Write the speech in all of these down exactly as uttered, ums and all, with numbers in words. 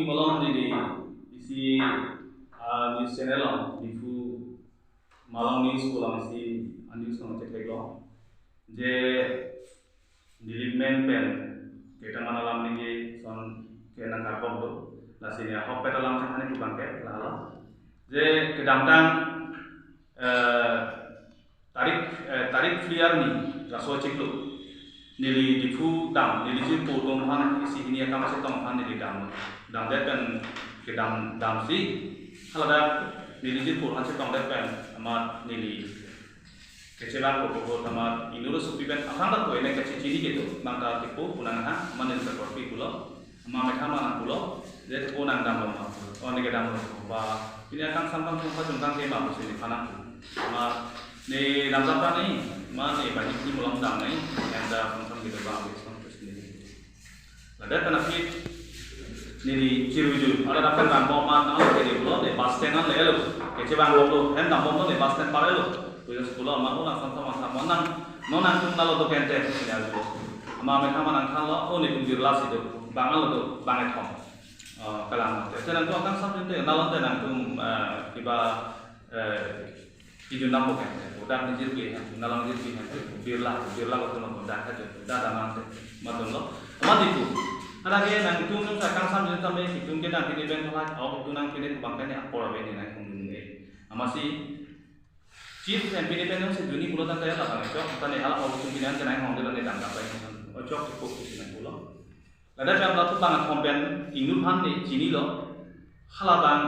Malom neli isi, ah, news channel along, Diphu Malong News pu along isi, ah, news along chetheklong. Je neli men pen ketaman alam neli son ke nangkarbok do. Lasi ne ahokpet alam chethani pu abangke lahelo. Je kedamtang, eh, tarik, eh, tarik phli arni, laso achiklo neli Diphu dam, neli jirpo atum aphan, isi hini akam chetong aphan neli dam. Damdet pen kedam damsi, haladak neli jirpo aphan chetongdet pen amat neli kechevang ko ko amat inut asopi pen aphrang ta ko ene kachechini kedo, bang ta tepo pu nang ha, amat neli ta korpi pulo, amat methang ma nang pulo, je tepo nang damlo ma pulo, o ne kedamlo ba, pini akangsam kangsam kachungkang ke ma pusi nephan nang pu. Amat ne damdap ta nai, amat ne banghini malom dam nai, anda kangsam kedo ba, abis kangsam kedo. Ladak kan aphi neli chiruju, ada dapat dambom ma nang ke di pulo, ne bus stand an lelo, kechevang lo lo, hem dambom lo, ne bus stand par lelo. Pujo sekolah ma lo, nang samsam samsam nang, non nangtum nalo do kente, sini ajo. Amat methang ma nangthanlo, o netum birla si do, bang alo do, bang ethom. Oh, kalang te. Te nangtum akangsam jinte, nalom te nangtum, eh, kiba, eh, kijun dampo kente. Udak ne jirpi hen, nalong jirpi hen, birla, birla ko tuno ko dak ha jo, dak damang te, matum lo. Amat Diphu. Ada ke nangtum nang akangsam jinte tame, itum ke nang pini pen thalai, au itum nang pini pu abangke ne apor ave ne nangkung dun ne. Amatsi, Chief M P ne pen nang si duni pulo tangte la bang chok, tane hala au itum pini an ke nang hong de lo ne dam dam pai. O chok ko kusi nang pulo. Ladak pen lapu bang athom pen inut aphan ne chinilo. Halabang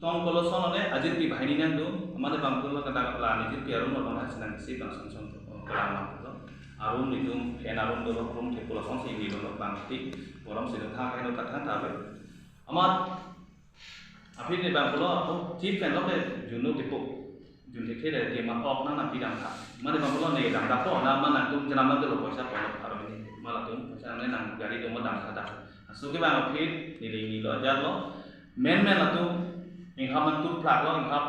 tong kolo son ne ajirpi banghini nang do, amat ne bang pulo kata la ne jirpi arum lo bang ha si nang si bang son son, oh, kelang ma pulo. Arum netum, pen arum dolo, arum thepo lason si nilo bang ti, borom si do tha kaino ta tha ta be. Amat aphi ne bang pulo, apo chief pen lo ke junno tepo. Jun thekthe le ke ma ok nang nang pidam tha. Mane bang pulo ne dam dap po, na ma nangtum chenam nang dolo poisa po lo aro ini. Ma latum poisa nang nang gari do ma dam tha ta. Aso ke bang aphi neli nilo ajat lo. Men men latum inghap nangtuplak lo, inghap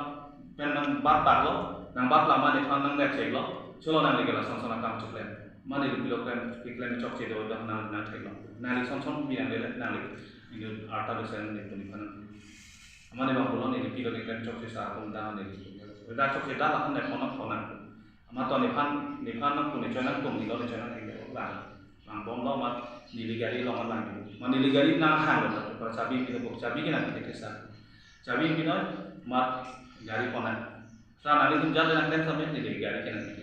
pen nangbarplak lo, nangbarplak ma nephan nang dep chek lo. Cholo nangli ke lason son akam chuklen. Mane pilo klem, keklem chokche do dah nang nang thek lo. Nangli son son bi nang le nangli. Inut arta besen ne puni phan. Amat ne bang pulo ne pilo ne klem chokche sa atum dah ne. Dah chokche dah lahan ne phone phone. Amat to nephan, nephan nang puni choi nangtum nilo ne choi nang thek lo lang. Langbom lo amat neli gari along lang. Amat neli gari nang hang lo, chabi pilo, chabi ke nang thek sa. Chabi pilo amat gari phone. Sa nanglitum jat le nang klem sampai neli gari ke nang thek.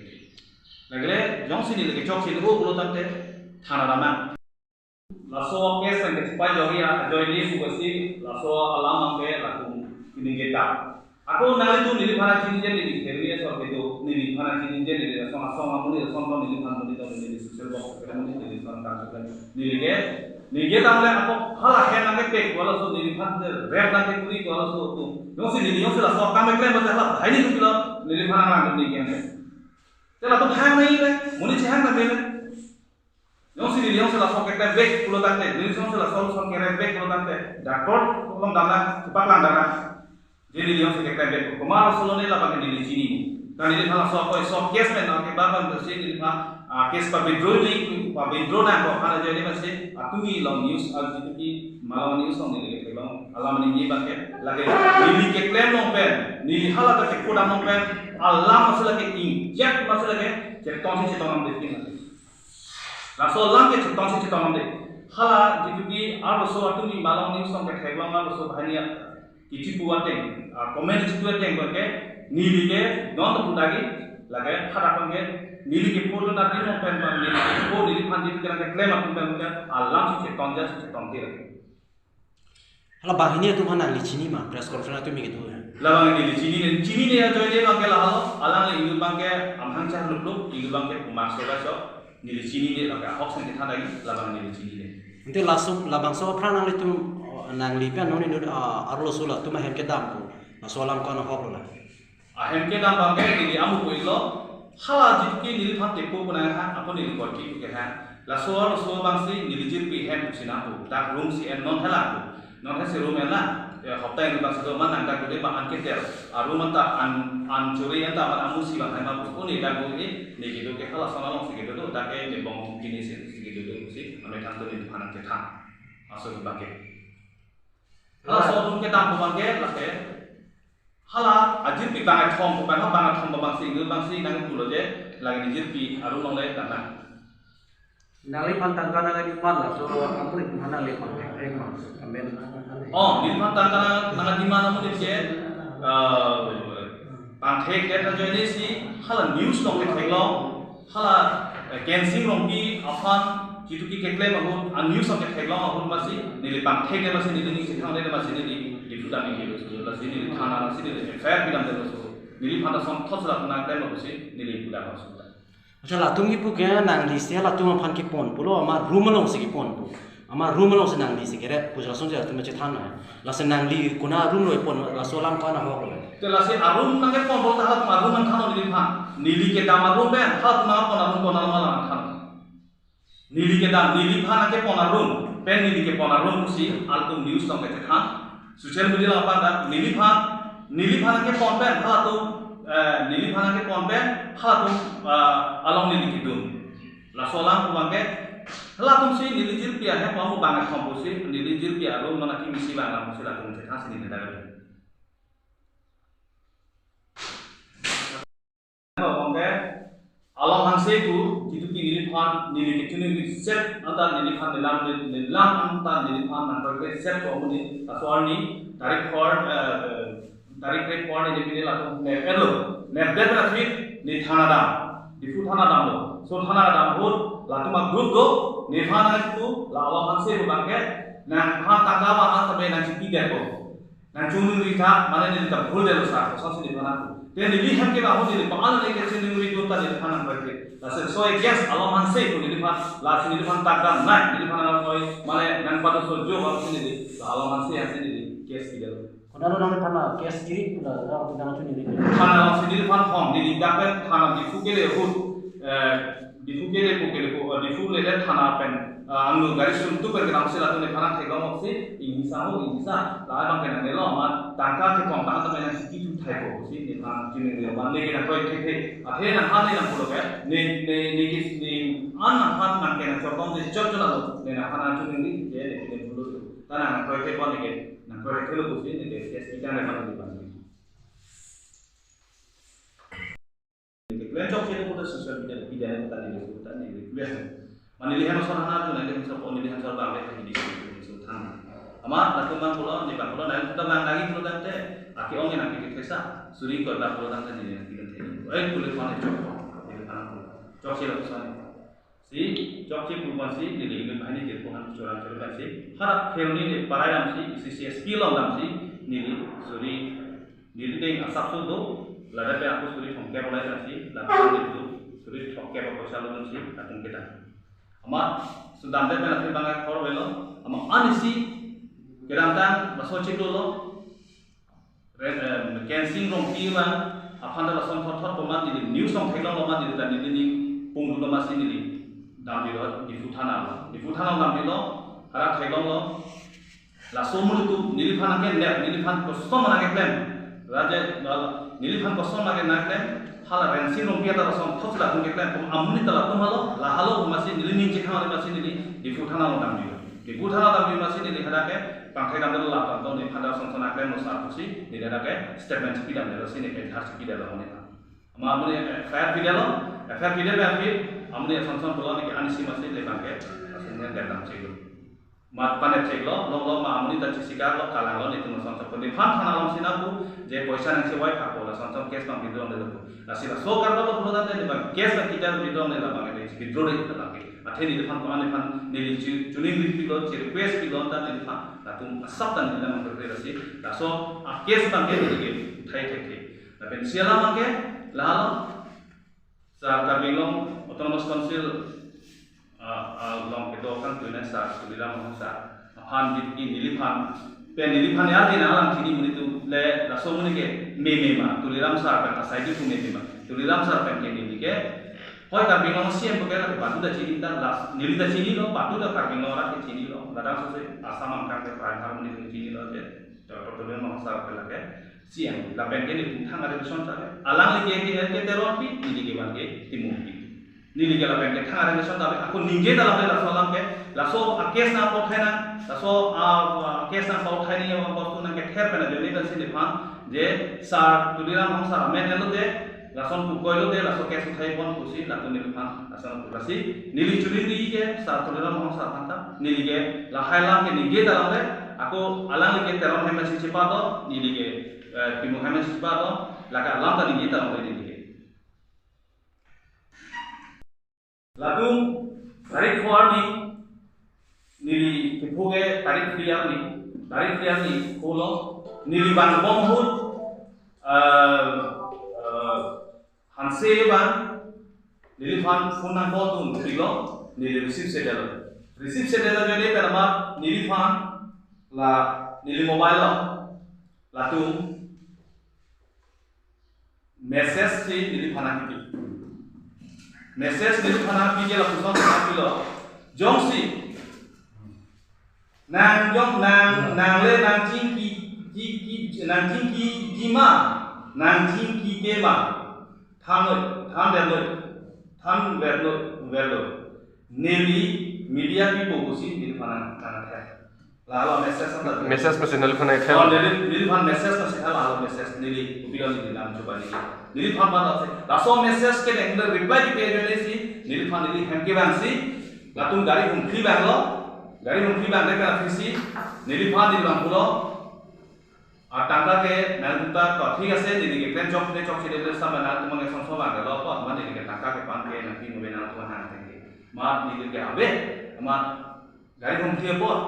Lagile jongsi neli ke chokche ho pulo tangte thana damnang. Laso case pen ke chepai jori ajoine suka si laso alam abangke latum pini ke ta. Ako nanglitum neliphan chinine, neli kherni asor kedo, neliphan chinine, neli asong asong amonit asong tong, neliphan monit tong, neli social work kedo amonit, neliphan kam kedo amonit, neli ke, neli ke tangte ako hala hen nang kepek wala so, neliphan de rep nang kepuri wala so tu. Jongsi neli jongsi laso akam keklem mate hala hai ni tu pilo, neliphan nang neli ke. Te latum hang nai le, monit si hang nai le. Jongsi neli jongsi laso keklem vek pulo tangte, neli jongsi laso son kerem vek pulo tangte, doctor along damnang, thupaklang damnang. Je neli jongsi keklem vek, komat aso lo ne labang neli chini. Ta neliphan laso ako so case pen nang ke ba ban si neliphan, ah, case pa-withdraw ni, pa-withdraw nang ko, hana je ne ba si, atumi along news, aji tuki, Malong News along neli keklem along, alam neli abangke, lake, neli keklem along pen, neli hala ta kepu dam along pen, alam masih lake inject masih lake, chetong si chetong nang dekin lake. Laso alam ke chetong si chetong nang de. Hala jitu ki arloso atumi Malong News along ketheklong arloso banghini kichipu ateng, ah, comment chipu ateng ke neli ke non tu dagi lake hadak ke neli ke photo na din pen pen neli ke photo neliphan jitu ke keklem atum pen ke alam si chetong ja si chetong ti lake. Hala banghini atum aphan nangli chini ma, press conference atum ke tu ya. Labang neli chinine, chinine ajoine abangke lahelo, alang le inut abangke amahang char lup lup, inut abangke kumak soga so, neli chinine lake ahok seng kethan lagi, labang neli chinine. Ante laso labangso aphrang nanglitum, oh, nangli pen non inut, ah, arloso latum ahem kedam pu. Laso alam ko-an ahok lo la. Ahem kedam abangke neli amu pu-iklo, hala jitu ki neliphan tepo pu nang ha, ako neli korki ke ha. Laso arloso abang si neli jirpi hem pusi nang pu, dak room si en non helang pu. Non he si room en lang, eh, hopta en abang si do ma nang dak kude ma an keter. A room anta an, an chori anta ma amu si abang hai ma pu. Ko ne dak do e, ne kedo ke hala son along si kedo do, dak ke ne bong pini si, si kedo do si, amethang to neliphan nang kethan. Aso abangke. Kedam abang ke lake hala ajirpi bang kethom, bang bang kethom abang si, inut abang si nangpulo je lake ne jirpi arum along le dam nang. Nangliphan tangka nangdemand laso amonit aphan nangliphan thekthe ma? Amen. Oh, neliphan tangka nang, nangdemand amonit ke, eh, pangthekdet ajoine si hala news along ketheklong, hala, eh, Kensing Rongpi aphan jitu ke keklem ahut, a news along ketheklong ahut masi neli pangthekdet masi neli ning chethangdet masi neli Diphu dam neli lo so, lasi neli thana lasi neli F I R pidamdet lo so. Neliphan ta songthot sila puna klem lo si neli pudam lo so. Acha, latum kipu ke nangli si latum aphan kepon pulo, ama room along si kepon pu. Ama room along si nangli si kere pu lason si latum chethan nang. Lasi nangli konat room lo kepon, laso alam ko-an ahok lo? Te lasi arum nangkepon pulo ta halatum arum nangthanlo neliphan. Neli kedam arum pen halatum nangpon arum konat alam nangthanlo. Neli kedam, neliphan nangkepon arum pen neli kepon arum pusi altum news along kechethan. Social media along aphan ta neliphan, neliphan nangkepon pen halatum, eh, neliphan nangkepon pen halatum, eh, along neli kedun. Laso alam abang ke halatum si neli jirpi ahem amu bang kethom pusi neli jirpi arum nona kimi si bang alam pusi latum chethan si neli dagri. Abang ke Along Hanse pu, jitu ke neliphan, neli kechuningri set anta neliphan nelam, nelam anta neliphan nangkroikre set ko amonit, laso arni, tarik four, eh, tarik four ni depine latum nep-etlo, nepdet aphi ne thana dam, Diphu thana damlo, so thana dam ahut, latum a group do, nephan nangpu, la Along Hanse pu abang ke, nangphan tangka ma anta be nangchipi det ko. Nangchuningri tha, mane neli ta bhul detlo sir, kosonsi nephan nangpu. Te neli hem ke bahut neli pa-an neli kechuningri dun ta neliphan nangkroikre. Lasi so against Along Hanse pu neliphan, lasi neliphan tak dam nai, neliphan nangkoi, mane nangpado so jo bang si neli, la Along Hanse ansi neli case pidetlo. Konat lo nangphan case kiri pu la, la nangchuningri? Thana along si neliphan phong, neli dak pen thana Diphu kele ahut, eh, Diphu kele pu kele pu, eh, Diphu lele thana pen, eh, angno gari sum tu pen kedam si latum nephan nangtheklong si, inghisa ho, inghisa, la abang ke nangnelo, amat tangka kepon tangka ta nangchipi thai ko si, nephan chuningri abang ne ke nangkroikre. Athe nangphan ne nangpulo ke, ne, ne, ne ke, ne an nangphan nang ke nangchotong je chot chot lo, ne nangphan nangchuningri, je ne ke ne pulo tu. Ta nangkroikre pon ne ke, nangkroikre lo pusi, ne ke, S P kan ne phan ne phan. Klem chokche lo pu ta social media, media ne putani le putani le klem. Mane neli hem ason hana jo neli hem ason, neli hem ason bang le hini hini so than. Amat latum bang pulo, ne bang pulo, neli ta bang lagi pulo tangte, ake-ong nangpi ke thesa, suri ko bang pulo tangte neli nangpi kan theni. Oi, pule phan chok, neli phan pulo. Chokche lo ason. Si, chokche pu aphan si, neli inut banghini jirpo aphan chorang chorang si, harap kheroni ne parai dam si, C C S P along dam si, neli suri, neli ding asap so do, ladak pe aku suri thomkep bolai dam si, ladak neli do, suri thomkep apoisa lo dam si, latum kedam. Amat, sudam de pen akhir bang akhor velo, amat anisi, kedamtang, laso chiklo lo, Re-, em, Kensing Rongpi abang, aphan ta lason thot thot komat neli news along theklong lo ma neli ta neli ning pung dulo ma si neli damdilo Diphu thana lo. Diphu thana damdilo, hadak theklong lo. Laso amonit atum neliphan nangkenep, neliphan koson nangkeklem. Raje, lal-, neliphan koson nangke nangklem, hala Rensing Rongpi ta lason thot sila nangkeklem, pu amonit ta latum halo, la halo ma si neli ning chekhang ma si neli Diphu thana along damdilo. Diphu thana damdi ma si neli hadak ke, pangthek damdetlo la tangtong neliphan ta son son nangklemlo sir pusi, neli hadak ke statement chipidamdetlo si ne ke dhar chipidetlo amonit aphan. Amat amonit F I R pidetlo, F I R pidet aphi, amonit son son pulo ne ke anisi ma si le bang ke, asin ne dam chiklo. Mat panep chiklo, long long ma amonit ta chisikarlo, kalanglo, netum son son pu. Nephan thana along si nangpu, je poisa nangchevoi thakpo, la son son case bang withdraw detlo pu. Lasi laso karta lo pulo tangte ne bang case bang kita withdraw ne la bang ne withdraw de la bang ke. Athe neliphan ko-an nephan neli chu-, chuningri pilo, che-request pilo ta neliphan, latum asap ta neli nangkroikre lasi, laso a case bang ke neli ke uthai thekthe. Lapen si alam bang ke, la lo, sir Karbi Anglong Autonomous Council, ah, ah, along kedo kangtui nai sir Tuliram Ronghang sir aphan jitu ke neliphan, pen neliphan ya ke nanglang chini amonit atum le, laso amonit ke meme ma, Tuliram sir pen asai di pu meme ma, Tuliram sir pen ke neli ke, hoi Karbi Anglong C M pu ke la badu ta chini ta las, neli ta chinilo, badu ta Karbi Anglong arat ke chinilo, ladak sose Assam angkang ke prai har amonit atum chinilo je, Doctor Tuliram Ronghang sir ke lake C M, lapen ke neli thang ada bison sir ke. Alangli ke ke L K Teronpi, neli ke bang ke Timungpi. Neli ke lapen ke thang arrangement ta ave. Ako ningje ta ave laso alam ke. Laso a case nangpathai nang, laso a, a case nangpathai ni a bostu nangkether pen ajoine pensi neliphan je Sir Tuliram Ronghang sir amen lote, lason pu koi lote, laso case uthai pon pusi latum neliphan lason pu lasi. Neli churi di ke Sir Tuliram Ronghang sir aphan ta, neli ke lahai alam ke ningje ta longle, ako alangli ke Teron hem si chepadon, neli ke, eh, Timung hem si chepadon, lake alam ta ningje ta longle neli ke. Latum tarik phli arni, neli kepho ke tarik phli arni, tarik phli arni pulo, neli vangbom ahut, eh, eh, hanse abang, neliphan phone nang call dun pilo, neli receive sedetlo. Receive sedet ajoine pen amat neliphan la neli mobile lo, latum message si neliphan nangkepi. Message neliphan nangkepi ke lapuson nangkepilo. Jongsi nang jong nang, nang le nangchingki, ki, ki, nangchingkiji ma, nangchingkite ma, than noi, than ver noi, than ver noi, ver noi. Neli media people pusi neliphan nang, nangthan. Lalo message anta. Message masi neliphan nangthan. Oh, neli, neliphan message masi than lalo message neli kopilo neli nang coba neli. Neliphan aphan lasi. Laso message ke neli reply kipi ajoine si, neliphan neli hem kevang si, latum gari hum phli vanglo, gari hum phli vangdet pen aphi si, neliphan neli abang pulo, atangka ke nangtum ta to thik ase, neli ke klemchok ne chokche de le sama nangtum ke song song vanglo, ko ma neli ke tangka kepan ke nangpi nube nangtum hang thengke. Amat neli ke ave, amat gari hum phli apot,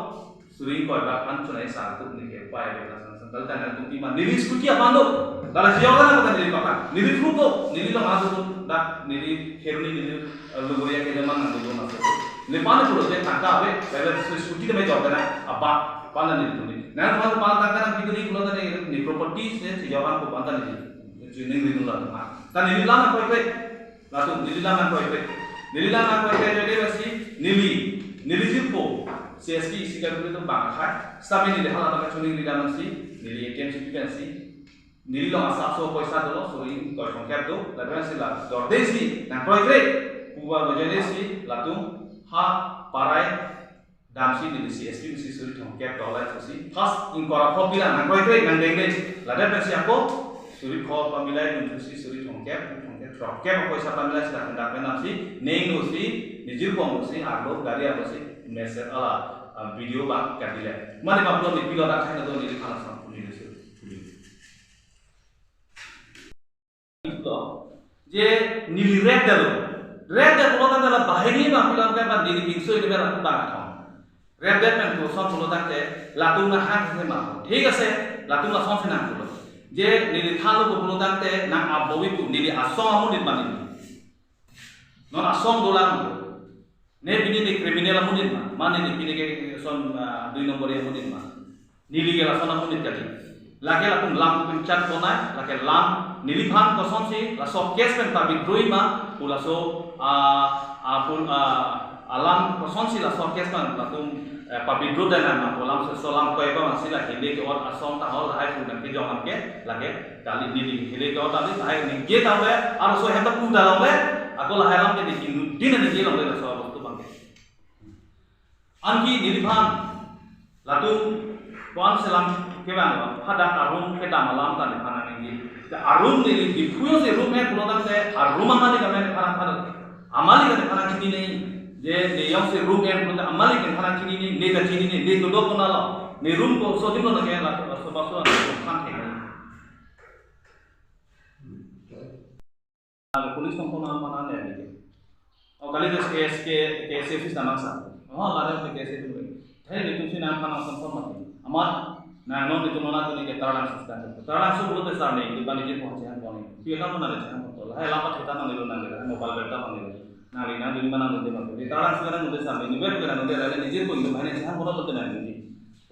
suri ingkoi bak aphan chonai sa tu neli ke upai ave lason san. Dal ta nangtum pima neli scooty aphan do. Dal si yoga na kota neli papa. Neli thru do, neli long adu do, dak neli heruni neli, eh, luguria ke jaman nang do na so. Neli pan pulo je tangka ave, ave scooty de me jor na, apa, pan neli tuni. Nangtum pan tangka nangpi dun pulo ta neli, neli property se si jaman ko pan ta neli. Neli rinula ta. Ta neli lam koi koi. Latum, neli lam nangkroikre. Neli lam nangkroikre ajoine pensi, neli, neli jirpo, C S P isi karbu itu bang akhai, seta neli hala nangkachoningri dam pensi, neli A T M chipi pensi, neli long asapso poisa dolo, suri ingkoi thomkep do, lapen si la, dorde si, nangkroikre, puba ajoine si, latum, ha, parai, damsi neli C S P si suri thomkep dolai si. First ingkoi ra pho pila nangkroikre nangdengdeng. Ladak pensi ako suri pho pamilai dun si suri thomkep, thomkep, thomkep apoisa pamilai si ladak pen damsi. Neng dosi, nijir pong dosi, arlo gari arlo si, message ala, ah, video bang kadile. Mane ma pulo ni pilo dak hai na do neli phala sam puni dosi. Lo, je neli rep dalo. Rep det pulo tangte la bahini ma pilang ke ba neli bingso ini bera bang athong. Rep det pen puson pulo tangte latum na hak se ma. Thik ase, latum lason si nang pulo. Je neli thalo pulo tangte nang abowi pu neli asong amonit ma neli. Non asong dolang. Ne pini ne criminal amonit ma, mane ne pini ke son, ah, dui nombor amonit ma. Neli ke lason amonit kali. Lake latum lam pen chat bonai, lake lam neliphan kosonsi laso case pen pa-withdraw ma, pu laso, ah, ah, pu, ah, alam kosonsi laso case pen latum, eh, pa-withdraw dana ma, pu lam so, so lam koi ba ma si lake le ke ot asong ta hol hai pu nang kejong am ke, lake kali neli hele ke ot ali hai ningje ta le, arloso hem ta pu ta longle, ako lahai alam ke neli nudin ningje longle laso bostu abang ke. Anke neliphan, latum ko-an selam kevang lo, hadak arum kedam alam ta nephan nangji. Te arum neli Diphu jongsi room en pulo tangte, arum amalik amen nephan nangthan. Amalik nephan nangchini nai. Je ne jongsi room en pulo tangte amalik nephan nangchini nai, ne ta chini nai, ne kedo konat lo. Ne room koso adim lo nangke la, so baso nangthan thek nai. Police tong tong nang mana ne ni. Oh, kali ke S K, K S A office nang sa. Oh, lare ke K S A tu. Thai ni tu si nang kana son son mati. Amat nang non itu nona tu ni ke Taralangso stand. Taralangso pulote sar ni, di bani jin pon sihan pon ni. Pia kamu nang sihan pon. Hai lama theta nang ni lo nang ni, mobile berta nang ni lo. Nang ni nang di mana nang di mana. Di Taralangso nang ni sar ni, ni ber nang ni, ni jin pon ni, mana sihan pon tu nang ni.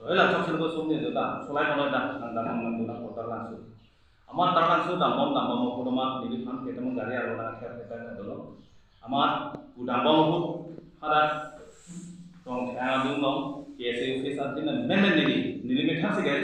Oi la chok sir ko sum ni tu ta. Solai pon ta, nang nang nang nang Taralangso. Amat Taralangso dambom dambom ahut amat neliphan ketamon gari arlo nangkher ketan dolo. Amat pu dambom ahut hadak tong thang adung long K S A office adim men men neli, neli methang si gari